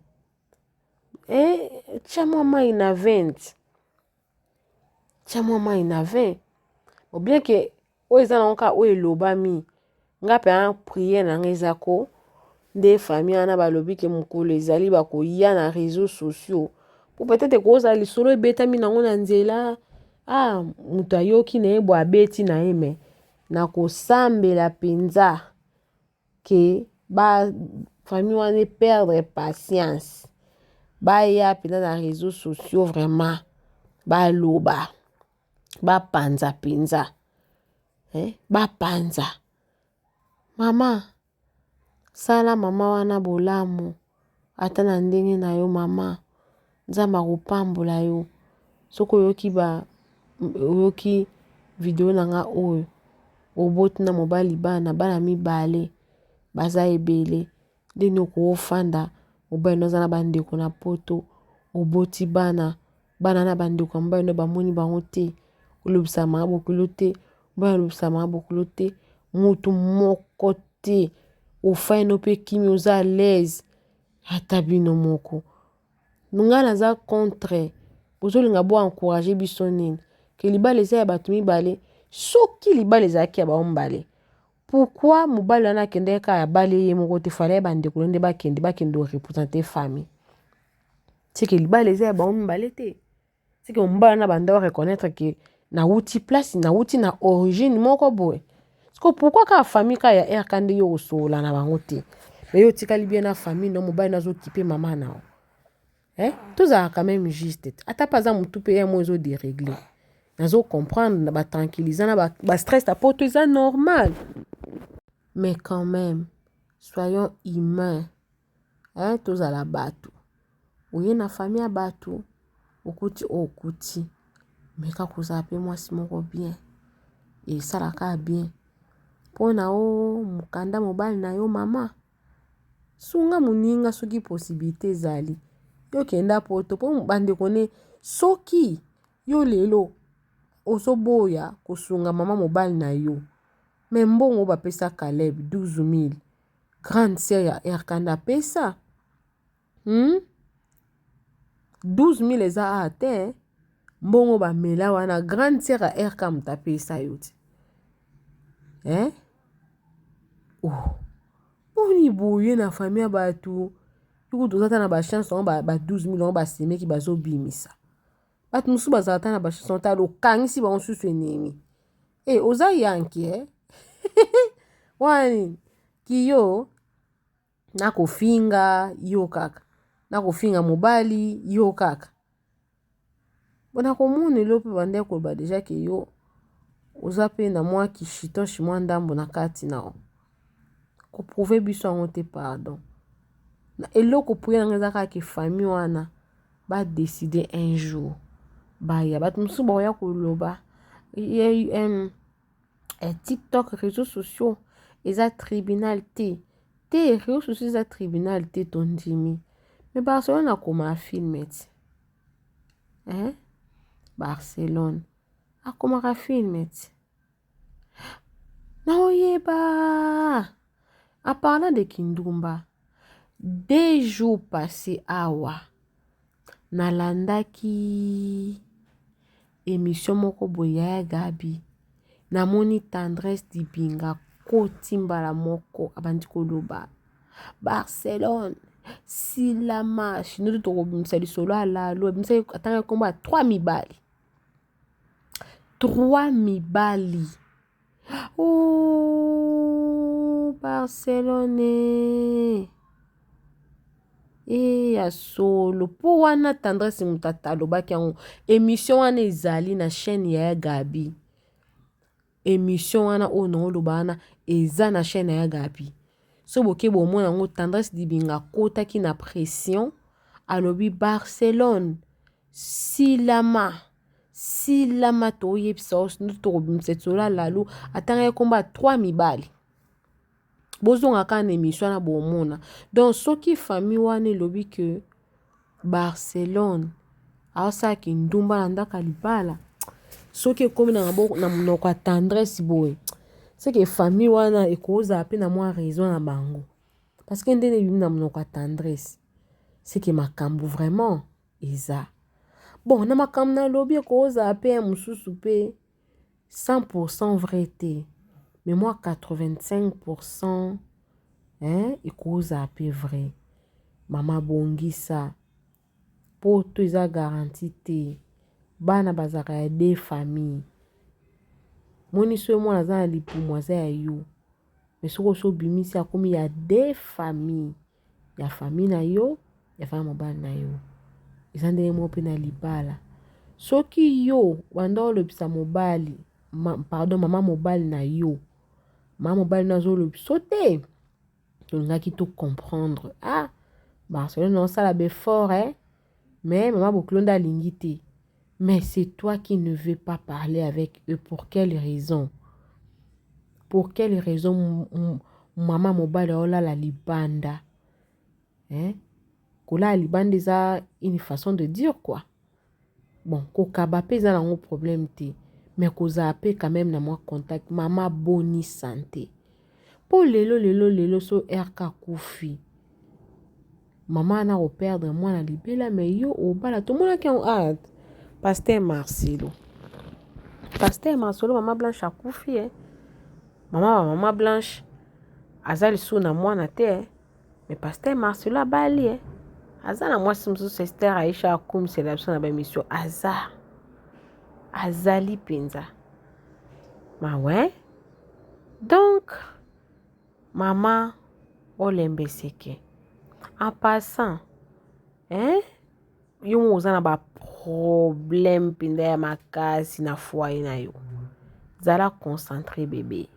tia mwa mai na 20, tia mwa mai na 20. Bien ke oyo eza nango kaka oyo elobami, nga mpe prière na nga eza ko nde famille wana balobi ke mokolo ezali bakoya na réseaux sociaux, po peut-être kozala lisolo ebetami nango na nzela, ah, moto ayoki na ye bo abeti na ye. Mais na kosambela mpenza ke ba. Famille wana eperdre patience. Baya mpenza na réseaux sociaux vraiment baloba bapanza mpenza eh? Bapanza mama sala mama wana bolamu ata na ndenge na yo mama nzambe akopambola yo soki oyoki ba oyoki video na nga oyo oboti na mobali bana bana mibale baza ebele ndeni okofanda mobali no aza na bandeko na poto oboti bana bana na bandeko ya mobali no bamoni bango te olobisa mama bokilo te mobali alobisa mama bokilo te mutu moko te ofai no mpe kimi oza à l'aise ata bino moko ngai naza contre bozolinga bo encourage biso nini ke libala eza ya bato mibale soki libala ezalaki ya bango mibale pourquoi mobali wana akendaki kaka abali ye moko te fallait bandeko nde bakende bakende korepresente famille seke libala eza ya bango mibale te seke mobali wana banda oreconnaitre ke nawuti place nawuti na origine moko boye siko pourquoi kaka famille kaka ya rk nde yo kosolola na bango te me yo otikali bien na famille no mobali nazokipe mama na yo eh? Tozala quand même juste te ata mpe aza motu mpe ye mo ezo deregle nazo comprendre na batranquillisa na bastress ba ya poto eza normal mais quand même soyons humain eh? Tozala bato oye na famille ya bato okuti oyo okuti meka kozala mpe mwasi moko bien esalaka bien mpo na o mokanda mobali na yo mama Sunga moninga soki possibilite ezali. Yo kenda poto po bandeko ne soki yo lelo ozoboya kosunga mama mobali na yo me mbongo bapesa Caleb 12000 grande sœur ya Erkanda apesa hmm? 12000 eza awa te mbongo bamela wana grande sœur ya RK moto apesa yo ti eh? Oh. Boni boye na famille ya bato kutu toza ata na bachance yango ba 12000 yango basemeki bazobimisa bato mosusu bazala ata na bachance yango tala okangisi bango susu enemi e eh, oza yanki e eh? wana nini kiyo nakofinga yo kaka nakofinga mobali yo kaka Bona komona elo mpe bandaki koloba deja ke yo oza mpe na mwa kishitoshi mwa ndambo na kati na yo koprouve biso yango te pardon na eloko priere nanga eza kaka ke famille wana badeside un jour baya bato mosusu bakoya koloba tiktok réseaux sociaux eza tribunal te te réseaux sociaux eza tribunal te tondimi me barcelone akoma filme ti eh? Barcelone akomaka filme ti naoyeba en parlant de kindumba deux jours passé awa nalandaki émission moko boye ya Gabi namoni Tendresse Dibinga koti mbala moko abandi koloba Barcelone silama shino tokobimisa lisolo ya lalo abimisaki atangaki nkombo ya trois mibali trois mibali oh, Barcelone e ya solo mpo wana Tendresse moto alobaki yango émission wana ezali na chaîne ya Gabi émission wana oyo naoloba wana eza na chaîne ya Gabi so boke bomona yango Tendresse Dibinga akotaki na pression alobi Barcelone silama silama toyebisa yo tokobimisa lisolo ya lalo atangaki nkombo ya trois mibali bozonga kaka na émission wana bomona donc soki famille wana elobi ke Barcelone aosala kindumba na ndako ya libala soki ekomi na maboko na monoko ya tendresse boye seke famille wana ekozala mpe na mwa raison na bango parce que ndenge ebimi na monoko ya tendresse seke makambo vraiment eza bon na makambo nalobi ekozala mpe ya mosusu mpe 100% vrai te mais mwa 85% hein, ekozala mpe vrai mama bongisa poto eza garanti te bana bazalaka ya deux famille moni soki mwana aza na libumu aza ya yo mais soki osi obimisi akomi ya deux famille. ya famille na yo, ya famille mobali na yo. Eza ndenge moko mpe na libala. Soki yo banda olobisa mobali, ma, pardon, mama mobali na yo, mama mobali na azolobisa yo te, tolingaki to comprendre. Ah, Barcelone osala befort, eh? Mais mama bokilo nde alingi te. Mais c'est toi qui ne veux pas parler avec eux. Pour quelle raison? Pour quelle raison mama mobali aolala libanda? Hein? Kolala libanda eza une façon de dire quoi. Bon, kokaba mpe eza nango problème te. Mais kozala mpe quand même na mwa contact. Mama boni santé. Mpo lelo lelo lelo so RK akufi. Mama wana akoperdre mwana libela mais yo obala tomonaki yango ah, pasteur Marcelo. Pasteur Marcelo mama Blanche akufi eh. Mama ba mama Blanche aza lisusu na mwana te eh. Mais pasteur Marcelo abali eh. Aza na mwasi mosusu Esther Aisha akumisela biso na ba emission aza azali mpenza mawe donc Mama olembeseke en passant hein yo moko oza na ba problème mpenza ya makasi na foyer na yo zala concentré bebe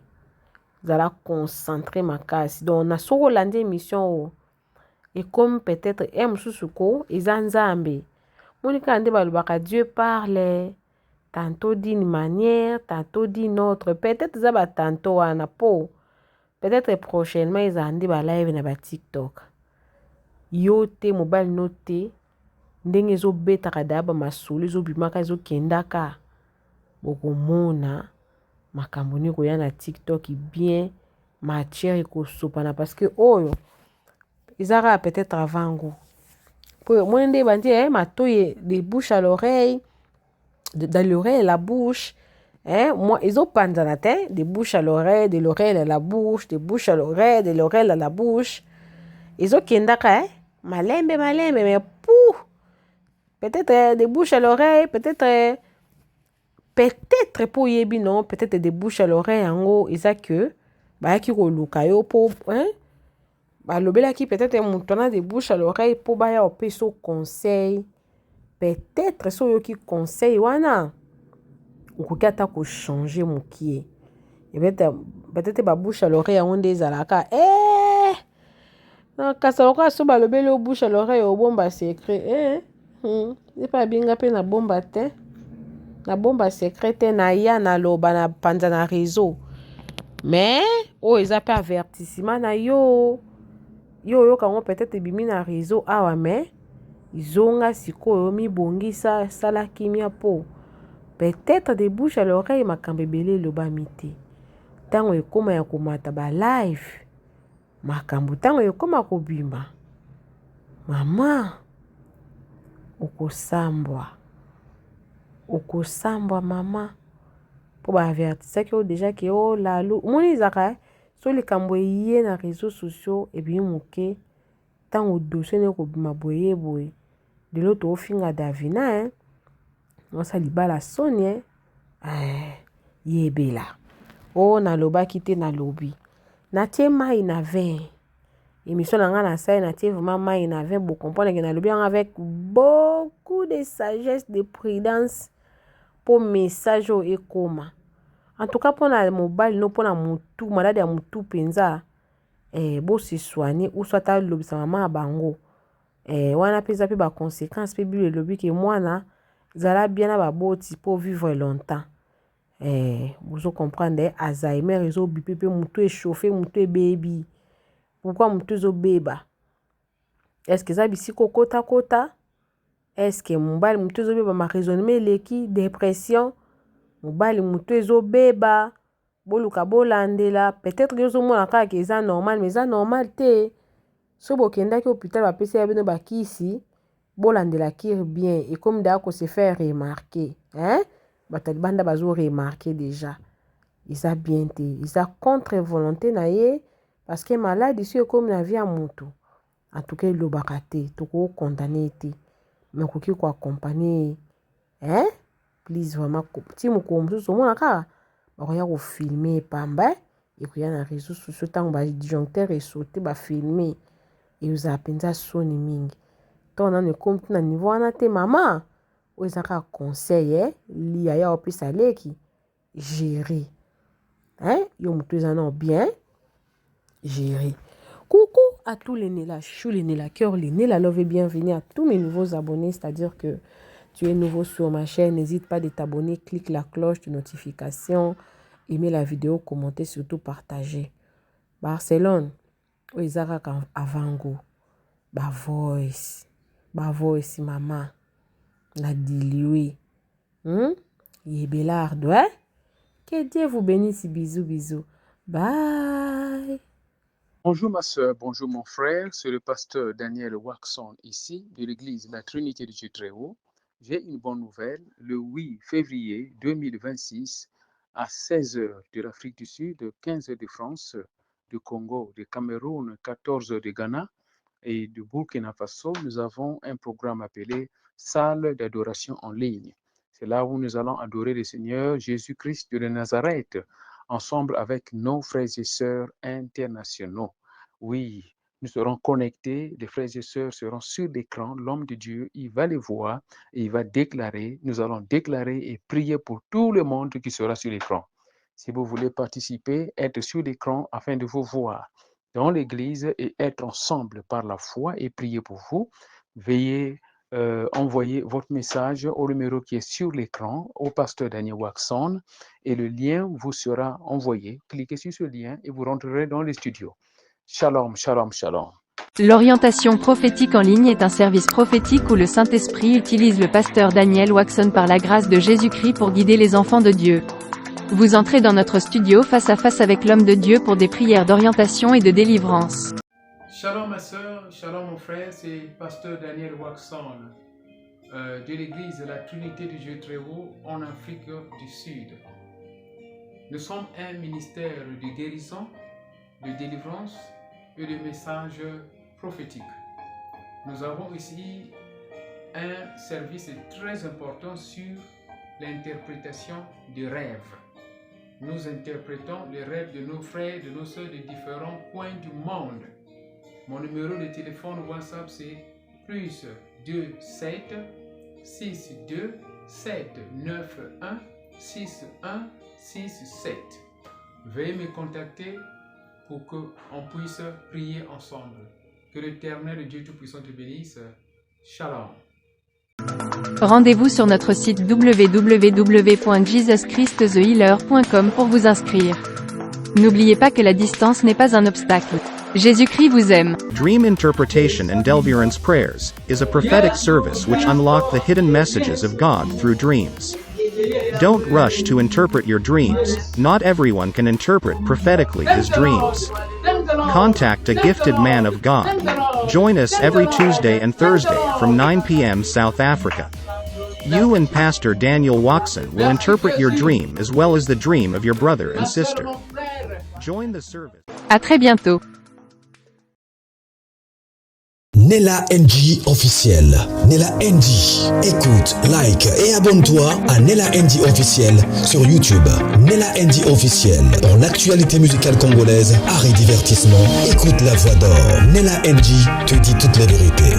zala concentré makasi donc na soki olandi émission oyo ekomi peut-être e mosusu ko eza nzambe moni kaka nde balobaka Dieu parle tantôt d'une manière tantôt d'une autre peut-être eza ba tantôt wana po peut-être prochainement ezala nde ba live na ba tiktok yo te mobali no te ndenge ezobetaka daya ba masolo ezobimaka ezokendaka bokomona makambo nini koya na tiktok bien matière ekosopana parce que oyo eza kaka peut-être avant goût po omoni nde ebandi eh, matoyi de bouche à l'oreille dans l'oreille à la bouche eh, moi ezopanzana te de bouche à l'oreille de l'oreille à la bouche de bouche à l'oreille de l'oreille à la bouche ezokendaka eh, malembe malembe mais pou peut-être eh, de bouche à l'oreille peut-être eh, peut-être mpo oyebi non peut-être de bouche à l'oreille yango eza que bayaki koluka yo mpo hein? Balobelaki peut-être moto wana de bouche à l'oreille mpo baya kopesa yo conseil peut-être soki oyoki conseil wana okoki ata kochange mokie peut-être ba bouche à l'oreille yango nde ezalaka eh! kasi lokola so balobeli yo bouche à l'oreille obomba secret eh? Epa abinga mpe nabomba te nabomba secret te naya naloba na panza na réseau mais oyo eza mpe avertissement na yo yo oyoka yango peut-être ebimi na réseau awa mais zonga sikoyo mibongisa sala kimia mpo peut-être de bouche à l'oreille makambo ebele elobami te ntango ekóma ya komata ba live Makambo ntango ekoma kobima, mama okosambwa, okosambwa mama mpo ba avertisaki yo deja ke o oh, lalu omoni ezalaka eh, so likambo eye na réseaux sociaux ebimi moke ntango dossier nde ekobima boye boye lelo toofinga Davina eh. Mwasi ya libala soni eh. Eh, yebela o oh, nalobaki te nalobi natie mai na vin émission na ngai nasali natie vraiment mai na vin bocomprendre ke nalobi yango avec beaucoup de sagesse de prudence mpo message oyo ekoma en tout cas mpona mobali no mpona motu maladi ya motu mpenza eh, bose soigne ou soit alobisa mama ya bango Eh, wana mpe eza mpe ba conséquence mpe bible elobi ke mwana zala bien na baboti mpo vivre longtemps eh, bozo comprendre eh, alzheimer ezobipe mpe motu echauffe motu ebebi pourquoi motu ezobeba est-ce eza bisika okotakota est-ce mobali motu ezobeba ma raisonnement eleki dépression mobali motu ezobeba boluka bolandela peut-être yo ozomona kaka ke eza normal mais eza normal te soki bokendaki hôpital bapesi ya bino bakisi bolandela cure bien ekomi daya ko se faire remarquer hein bato ya libanda bazo remarquer déjà eza bien te eza contre volonté na ye parce que maladi soki ekomi na vie ya motu en tout cas elobaka te tokokondane ye te mais okoki koaccompagne ye hein please vraiment ti mokolo mosusu omona kaka bakoya kofilme pamba ekoya na réseau sociaux ntango ba disjoncteur esaute bafilme. Eozala mpenza soni mingi. Ntango nanu ekomi ti na niveau wana te mama, oyo eza kaka conseil eh, yaya opesa leki, gérer. Hein? Yo moto eza nao bien, gérer. Coucou à tous les Nela Chou, les Nela Cœur, les Nela Love et bienvenue à tous mes nouveaux abonnés. C'est-à-dire que tu es nouveau sur ma chaîne, n'hésite pas de t'abonner, clique la cloche de notification, aimer la vidéo, commenter, surtout partager. Barcelone, oyo eza kaka avango ba voice ba voice mama na dilue hmm? Yebelardo eh? Que Dieu vous bénisse, bisous bisous, bye. Bonjour ma soeur, bonjour mon frère, c'est le pasteur Daniel Waxon ici de l'église La Trinité de Dieu Très-Haut. J'ai une bonne nouvelle, le 8 février 2026 à 16h de l'Afrique du Sud, 15h de France, du Congo, du Cameroun, 14h de Ghana et du Burkina Faso, nous avons un programme appelé Salle d'adoration en ligne. C'est là où nous allons adorer le Seigneur Jésus-Christ de Nazareth, ensemble avec nos frères et sœurs internationaux. Oui, nous serons connectés, les frères et sœurs seront sur l'écran, l'homme de Dieu, il va les voir et il va déclarer, nous allons déclarer et prier pour tout le monde qui sera sur l'écran. Si vous voulez participer, être sur l'écran afin de vous voir dans l'église et être ensemble par la foi et prier pour vous, veuillez envoyer votre message au numéro qui est sur l'écran au pasteur Daniel Waxon et le lien vous sera envoyé. Cliquez sur ce lien et vous rentrerez dans le studio. Shalom, shalom, shalom. L'orientation prophétique en ligne est un service prophétique où le Saint-Esprit utilise le pasteur Daniel Waxon par la grâce de Jésus-Christ pour guider les enfants de Dieu. Vous entrez dans notre studio face à face avec l'homme de Dieu pour des prières d'orientation et de délivrance. Shalom ma soeur, shalom mon frère, c'est pasteur Daniel Waxon de l'église La Trinité du Dieu Très-Haut en Afrique du Sud. Nous sommes un ministère de guérison, de délivrance et de messages prophétiques. Nous avons ici un service très important sur l'interprétation des rêves. Nous interprétons les rêves de nos frères, de nos soeurs de différents coins du monde. Mon numéro de téléphone WhatsApp, c'est plus 2 7 6 2 7 9 1 6 1 6 7. Veuillez me contacter pour qu'on puisse prier ensemble. Que l'Éternel Dieu Tout-Puissant te bénisse. Shalom. Rendez-vous sur notre site www.jesuschristthehealer.com pour vous inscrire. N'oubliez pas que la distance n'est pas un obstacle. Jésus-Christ vous aime. Dream Interpretation and Deliverance Prayers is a prophetic service which unlock the hidden messages of God through dreams. Don't rush to interpret your dreams. Not everyone can interpret prophetically his dreams. Contact a gifted man of God. Join us every Tuesday and Thursday from 9 p.m. South Africa. You and Pastor Daniel Watson will interpret your dream as well as the dream of your brother and sister. Join the service. À très bientôt. Nella NG officiel. Nella NG. Écoute, like et abonne-toi à Nella NG officiel sur YouTube. Nella NG officiel. Pour l'actualité musicale congolaise, art et divertissement, écoute la voix d'or. Nella NG te dit toute la vérité.